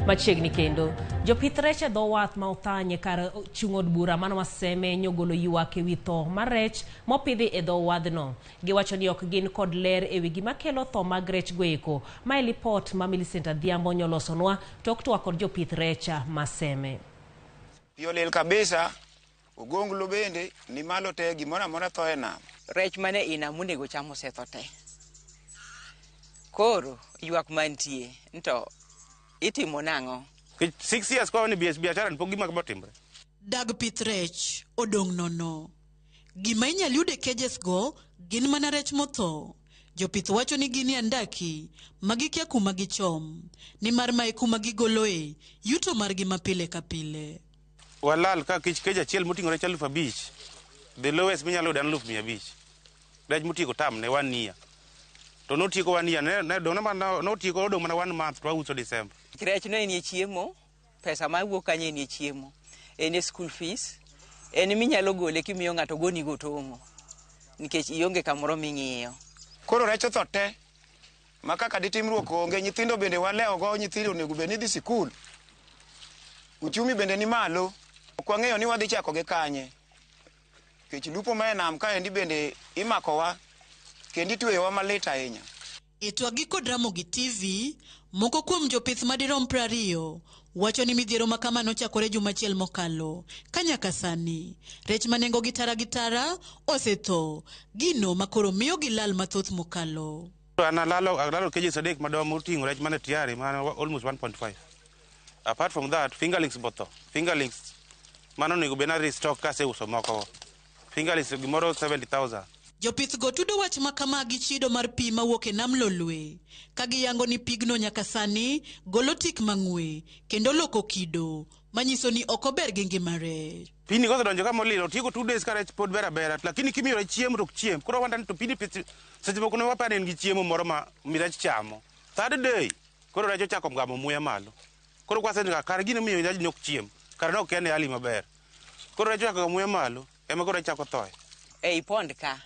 Machiegni kendo. Jopith rech e dho wath ma othany kar chung' od bura mano ma Seme nyogolo ywak ewi tho mar rech mopidhi e dho wadhno. Giwacho ni ok gin kod ler ewi gima kelo tho mag rech goeko. Ma e lipot ma Millicent Adhiambo nyolosonwa tok twak kod jopith rech ma Seme. Pi olil kabisa, ogonglo bende ni malo te, gimoro amora tho e nam. Rech mane i nam monego cham osetho te. Koro ywak mantie nto itimo nang'o? Nikech 6 years kwa ni biashara ni pok gima kama otimre. Dag pith rech odong' nono. Gima inyal yud e cages go gin mana rech motho. Jopith wacho ni gin e andaki ma gikia kuma gichom, nimar mae kuma gigoloe yuto margi ma pile ka pile. Walal ka kich cage achiel moting'o rech 5,000. The lowest minyalo yudo en 500,000. Rech motieko tam ne one year. To notieko one year, ne dong' mana notieko odong' mana one month to wauso December. Rech no enie chiemo, pesa mawuok kanyo enie chiemo, en e school fees, en minyalo gole kimiyo ng'ato gonigo tong'o nikech ionge kamoro ming'iyo. Koro rech otho te, ma kaka ditimruok onge, nyithindo bende walewo go, nyithindo onego bed ni dhi sikul. Uchumi bende ni malo. Ok wang'eyo ni wadhi chako gi kanye. Nikech lupo ma e nam kaendi bende imakowa kendo itweyowa malit ahinya. E twakgi kod Ramogi TV, moko kuom jopith madirom 20 wacho ni midhiero ma kama nochakore juma achiel mokalo, ka nyaka sani rech ma nengogi tara gi tara osetho, gino ma koro miyo gi lal mathoth mokalo. An alalo cages adek madongo moting'o rech mane tayari mana almost 1.5. Apart from that, fingerlings botho. Fingerlings mano onego bed na restock kaseuso moko. Fingerlings gimoro 70,000. Jopith go tudo wach ma kama gi chido mar pi mawuok e nam Lolwe, ka giyango ni pigno nyaka sani golo tik mang'we kendo loko kido manyiso ni ok ober gi ngima rech. Pini kosedonjo kama olil, otieko 2 days ka rech pod ber abera, lakini kimiyo rech chiemo to ok chiem. Koro wanda ni to pini seche moko ne waparo ni en gi chiemo moro ma mi rech chamo. Third day, koro rech ochako gamo muya malo. Koro kwaseneno kar gino miyo rech ni ok chiem, kare ne ok en e hali maber. Koro rech ochako gamo muya malo, ema koro rech chako thoe. Ei pond ka,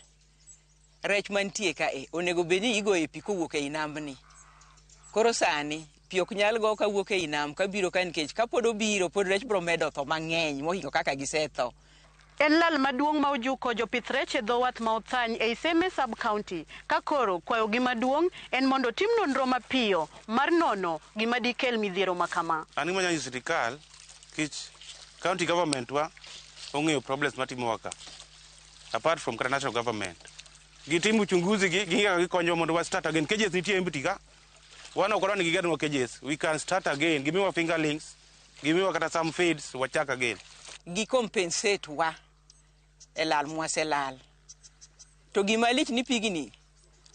rech mantie ka e onego bed ni igoyo pi kowuok ei nambni. Koro sani pi ok nyal go kawuok ei nam kabiro ka nikech kapod obiro pod rech biro medo tho mang'eny mohingo kaka gisetho. En lal maduong' ma ojuko jopith rech e dho wath ma Othany ei Seme sub-county ka koro kwayogi maduong' en mondo tim nonro mapiyo mar nono gima dikel midhiero ma kama. An gima anyalo nyiso sirikal, kich county government wa ong'eyo problems matimowa ka. Apart from kata national government. Gitim uchunguzi gi, ging'e kaka gikonyowa mondo wa start again. Cages nitie empty ka. Wan ok wadwa ni gigernwa cages. We can start again. Gimiwa fingerlings, gimiwa kata some feeds, wachak again. Gi compensate wa e lal mwaselal. To gima lich ni pigni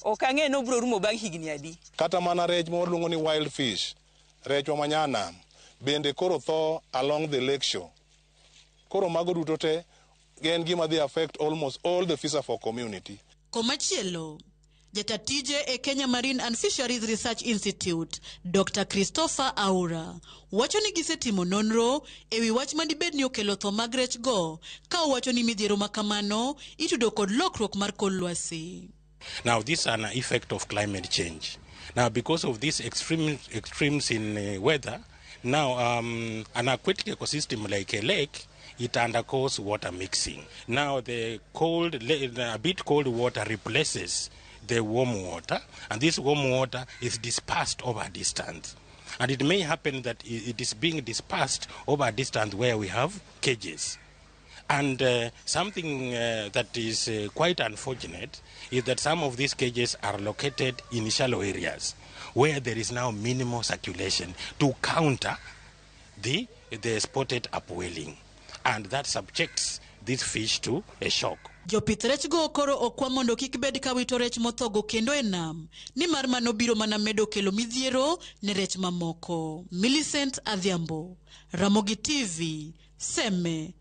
ok ang'e ni obiro rumo bang' higni adi. Kata mana rech ma waluongo ni wild fish, rechwa ma nyanam, bende koro tho along the lake shore. Koro mago duto te en gima dhi affect almost all the fisherfolk community. Komachielo, jata tije e Kenya Marine and Fisheries Research Institute, Dr. Christopher Aura, wacho ni gisetimo nonro ewi wach madibed ni okelo tho mag rech go, ka owacho ni midhiero ma kamano itudo kod lokruok mar kor lwasi. Now, this is an effect of climate change. Now, because of these extremes in weather, now an aquatic ecosystem like a lake, it undergoes water mixing. Now, the cold, a bit cold water replaces the warm water, and this warm water is dispersed over a distance. And it may happen that it is being dispersed over a distance where we have cages. And something that is quite unfortunate is that some of these cages are located in shallow areas where there is now minimal circulation to counter the spotted upwelling. And that subjects these fish to a shock. Jopith rech go koro okwa mondo kik bed ka wito rech mothogo kendo e nam, nimar mano biro mana medo kelo midhiero ne rech mamoko. Millicent Adhiambo, Ramogi TV, Seme.